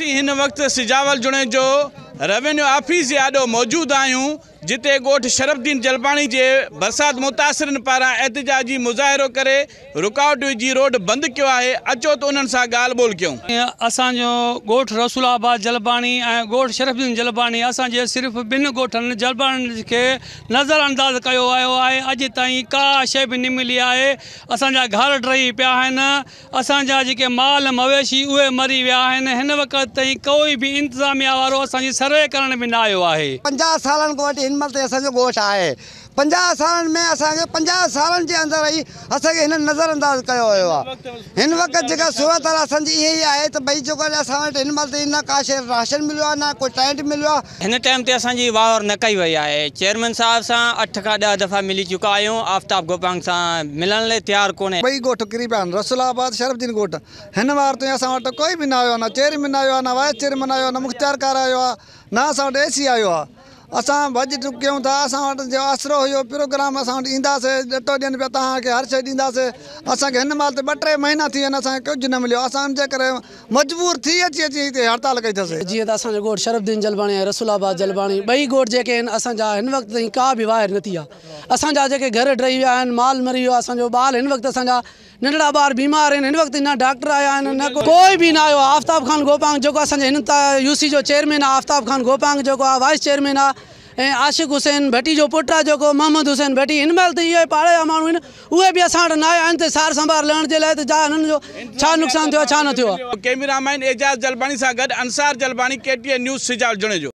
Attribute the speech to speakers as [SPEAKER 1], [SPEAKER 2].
[SPEAKER 1] اسين هن وقت سجاول جوڻيجو روينيو آفيس جي آڏو موجود آهيون جتي ڳوٺ شرف الدين جلباڻي جي برسات متاثرن پاران احتجاجي مظاهرو ڪري رڪاوٽ وجهي روڊ بند ڪيو آهي اچو ته انهن سان ڳالهه ٻولهه ڪيون.
[SPEAKER 2] اسان جو ڳوٺ رسول آباد جلباڻي ۽ ڳوٺ شرف الدين جلباڻي اسان جي صرف ٻن ڳوٺن جلباڻين کي نظر انداز ڪيو ويو آهي اڄ تائين ڪا شيء به نه ملي آهي اسان جا گهر ڊهي پيا آهن اسان جا جيڪي مال مويشي اهي مري ويا آهن هن وقت تائين ڪوئي به انتظاميا وارو اسان جي سروي ڪرڻ به نه آيو آهي.
[SPEAKER 3] 50 سالن کان وٺي هن مهل تائين اسان جو ڳوٺ آهي 50 سالن ۾ اسان کي 50 سالن جي اندر ئي اسان کي هنن نظر انداز ڪيو ويو آهي هن وقت جيڪا صورت حال اسان جي اها ئي آهي ته ڀئي جيڪو اسان وٽ هن مهل تائين نه ڪا شيء راشن مليو آهي نه ڪو ٽينٽ مليو آهي.
[SPEAKER 4] هن ٽائيم تي اسان جي واهر نه ڪئي وئي آهي چيئرمين صاحب سان 8 کان 10 دفعا ملي چڪا آهيون آفتاب گوپانگ سان ملڻ لئي تيار ڪونهي.
[SPEAKER 5] ٻئي ڳوٺ ڪري پيا آهن رسول آباد شرف الدين ڳوٺ هن وار تائين اسان وٽ ڪوئي به نه آيو آهي نه چيئرمين آيو آهي نه وائيس چيئرمين آيو آهي نه مختيارڪار آيو آهي نه اسان وٽ اي سي آيو آهي اسان ڀڄ ڊڪ ڪيون ٿا اسان وٽ جو آسرو هيو پروگرام اسان وٽ اينداسي ڏٽو ڏين پيا توهان کي هر شيء ڏينداسي اسان کي هن مهل تي ٻه ٽي مهينا ٿي ويا آهن اسان کي ڪجهه نه مليو اسان ان جي ڪري مجبور ٿي اچي اچي هتي هڙتال ڪئي اٿس.
[SPEAKER 6] جيئن ته اسان جو ڳوٺ شرف الدين جلباڻي ۽ رسول آباد جلباڻي ٻئي ڳوٺ جيڪي آهن اسان جا هن وقت تائين ڪا به واهر نه ٿي آهي اسان جا جيڪي گهر ڊهي ويا آهن مال مري ويو آهي اسان جو ٻال هن وقت اسان جا ننڍڙا ٻار بيمار آهن هن وقت نه ڊاڪٽر آيا آهن نه ڪوئي به نه آيو آهي آفتاب خان گوپانگ جيڪو اسان جي هن يو سي جو چيئرمين آهي آفتاب خان گوپانگ جيڪو آهي وائيس چيئرمين آهي ۽ عاشق حسين ڀٽي جو پٽ آهي جيڪو محمد حسين ڀٽي هن مهل تائين اهي پاڙي جا ماڻهو آهن اهي به اسان وٽ نه آيا آهن ته سار سنڀار لهڻ جي لاء ته جا هنن جو ڇا نقصان ٿيو آهي ڇا نه ٿيو آهي.
[SPEAKER 1] ڪئميرا مين اعجاز جلباڻي سان گڏ Ansar Jalbani K T N news Sujawal Junejo.